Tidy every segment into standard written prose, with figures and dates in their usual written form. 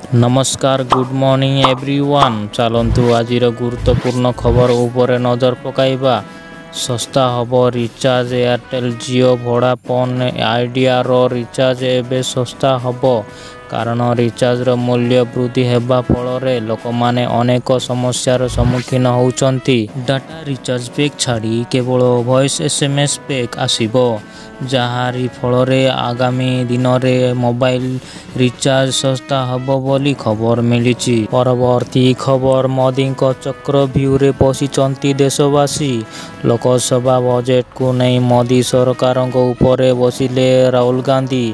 ନମସ୍କାର, good morning everyone. ଚାଲନ୍ତୁ ଆଜିର ଗୁରୁତ୍ୱପୂର୍ଣ୍ଣ ଖବର ଉପରେ ନଜର ପକାଇବା। ଶସ୍ତା ହେବ ରିଚାର୍ଜ। ଏୟାରଟେଲ୍, ଜିଓ, ଭୋଡାଫୋନ୍ ଆଇଡିଆର ରିଚାର୍ଜ ଏବେ ଶସ୍ତା ହେବ। କାରଣ ରିଚାର୍ଜର ମୂଲ୍ୟ ବୃଦ୍ଧି ହେବା ଫଳରେ ଲୋକମାନେ ଅନେକ ସମସ୍ୟାର ସମ୍ମୁଖୀନ ହେଉଛନ୍ତି। ଡାଟା ରିଚାର୍ଜ ପ୍ୟାକ୍ ଛାଡ଼ି କେବଳ ଭଏସ୍ ଏସ୍ଏମ୍ଏସ୍ ପ୍ୟାକ୍ ଆସିବ। ଯାହାରି ଫଳରେ ଆଗାମୀ ଦିନରେ ମୋବାଇଲ ରିଚାର୍ଜ ଶସ୍ତା ହେବ ବୋଲି ଖବର ମିଳିଛି। ପରବର୍ତ୍ତୀ ଖବର, ମୋଦିଙ୍କ ଚକ୍ରବ୍ୟୁହରେ ପଶିଛନ୍ତି ଦେଶବାସୀ। ଲୋକସଭା ବଜେଟକୁ ନେଇ ମୋଦି ସରକାରଙ୍କ ଉପରେ ବର୍ଷିଲେ ରାହୁଲ ଗାନ୍ଧୀ।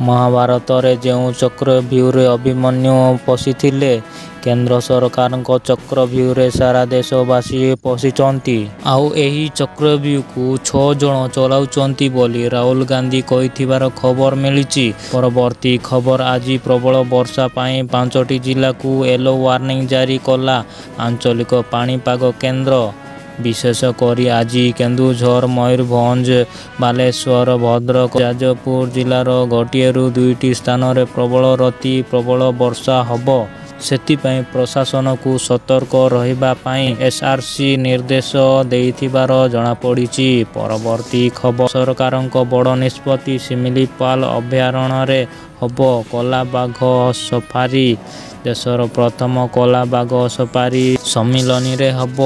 ମହାଭାରତରେ ଯେଉଁ ଚକ୍ରବ୍ୟୁହରେ ଅଭିମନ୍ୟୁ ପଶିଥିଲେ, କେନ୍ଦ୍ର ସରକାରଙ୍କ ଚକ୍ରବ୍ୟୁହରେ ସାରା ଦେଶବାସୀ ପଶିଛନ୍ତି। ଆଉ ଏହି ଚକ୍ରବ୍ୟୁହକୁ 6 ଜଣ ଚଳାଉଛନ୍ତି ବୋଲି ରାହୁଲ ଗାନ୍ଧୀ କହିଥିବାର ଖବର ମିଳିଛି। ପରବର୍ତ୍ତୀ ଖବର, ଆଜି ପ୍ରବଳ ବର୍ଷା ପାଇଁ 5ଟି ଜିଲ୍ଲାକୁ ୟେଲୋ ୱାର୍ଣ୍ଣିଂ ଜାରି କଲା ଆଞ୍ଚଳିକ ପାଣିପାଗ କେନ୍ଦ୍ର। ବିଶେଷ କରି ଆଜି କେନ୍ଦୁଝର, ମୟୂରଭଞ୍ଜ, ବାଲେଶ୍ୱର, ଭଦ୍ରକ, ଯାଜପୁର ଜିଲ୍ଲାର ଗୋଟିଏରୁ ଦୁଇଟି ସ୍ଥାନରେ ପ୍ରବଳରୁ ଅତି ପ୍ରବଳ ବର୍ଷା ହେବ। ସେଥିପାଇଁ ପ୍ରଶାସନକୁ ସତର୍କ ରହିବା ପାଇଁ ଏସଆରସି ନିର୍ଦ୍ଦେଶ ଦେଇଥିବାର ଜଣାପଡ଼ିଛି। ପରବର୍ତ୍ତୀ ଖବର, ସରକାରଙ୍କ ବଡ଼ ନିଷ୍ପତ୍ତି, ଶିମିଳିପାଳ ଅଭୟାରଣ୍ୟରେ ହେବ କଳାବାଘ ସଫାରି। ଦେଶର ପ୍ରଥମ କଳାବାଘ ସଫାରି ଶିମିଳିରେ ହେବ।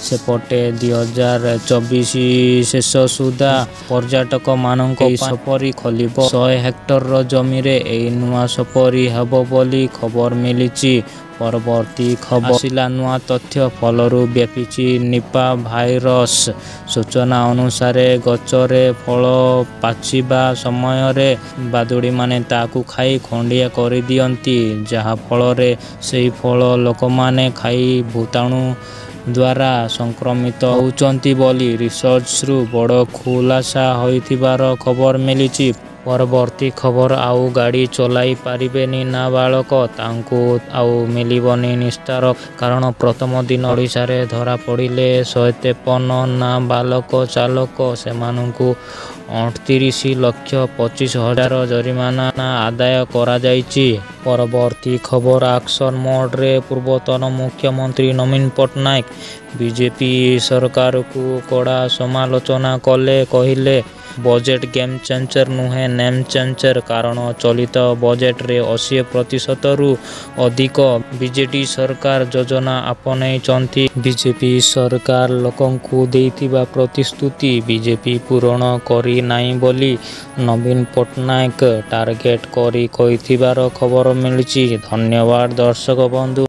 ସେପଟେ 2024 ଶେଷ ସୁଦ୍ଧା ପର୍ଯ୍ୟଟକମାନଙ୍କ ପାଇଁ ସଫାରି ଖୋଲିବ। 100 ହେକ୍ଟର ଜମିରେ ଏହି ନୂଆ ସଫାରି ହେବ ବୋଲି ଖବର ମିଳିଛି। ପରବର୍ତ୍ତୀ ଖବର, ଆସିଲା ନୂଆ ତଥ୍ୟ, ଫଳରୁ ବ୍ୟାପିଛି ନିପା ଭାଇରସ। ସୂଚନା ଅନୁସାରେ, ଗଛରେ ଫଳ ପାଚିବା ସମୟରେ ବାଦୁଡ଼ିମାନେ ତାହାକୁ ଖାଇ ଖଣ୍ଡିଆ କରିଦିଅନ୍ତି। ଯାହାଫଳରେ ସେହି ଫଳ ଲୋକମାନେ ଖାଇ ଭୂତାଣୁ ଦ୍ୱାରା ସଂକ୍ରମିତ ହେଉଛନ୍ତି ବୋଲି ରିସର୍ଚ୍ଚରୁ ବଡ଼ ଖୁଲାସା ହୋଇଥିବାର ଖବର ମିଳିଛି। ପରବର୍ତ୍ତୀ ଖବର, ଆଉ ଗାଡ଼ି ଚଳାଇ ପାରିବେନି ନାବାଳକ। ତାଙ୍କୁ ଆଉ ମିଳିବନି ନିସ୍ତାର। କାରଣ ପ୍ରଥମ ଦିନ ଓଡ଼ିଶାରେ ଧରାପଡ଼ିଲେ 153 ନାବାଳକ ଚାଳକ। ସେମାନଙ୍କୁ 29,25,000 ଜରିମାନା ଆଦାୟ କରାଯାଇଛି। ପରବର୍ତ୍ତୀ ଖବର, ଆକ୍ସନ ମୋଡରେ ପୂର୍ବତନ ମୁଖ୍ୟମନ୍ତ୍ରୀ ନବୀନ ପଟ୍ଟନାୟକ। ବିଜେପି ସରକାରକୁ କଡ଼ା ସମାଲୋଚନା କଲେ, କହିଲେ, ବଜେଟ୍ ଗେମ୍ ଚେଞ୍ଜର ନୁହେଁ, ନେମ୍ ଚେଞ୍ଜର। କାରଣ ଚଳିତ ବଜେଟରେ 80%ରୁ ଅଧିକ ବିଜେଡି ସରକାର ଯୋଜନା ଆପଣେଇଛନ୍ତି। ବିଜେପି ସରକାର ଲୋକଙ୍କୁ ଦେଇଥିବା ପ୍ରତିଶ୍ରୁତି ବିଜେପି ପୂରଣ କରିନାହିଁ ବୋଲି ନବୀନ ପଟ୍ଟନାୟକ ଟାର୍ଗେଟ କରି କହିଥିବାର ଖବର ମିଳିଛି। ଧନ୍ୟବାଦ ଦର୍ଶକ ବନ୍ଧୁ।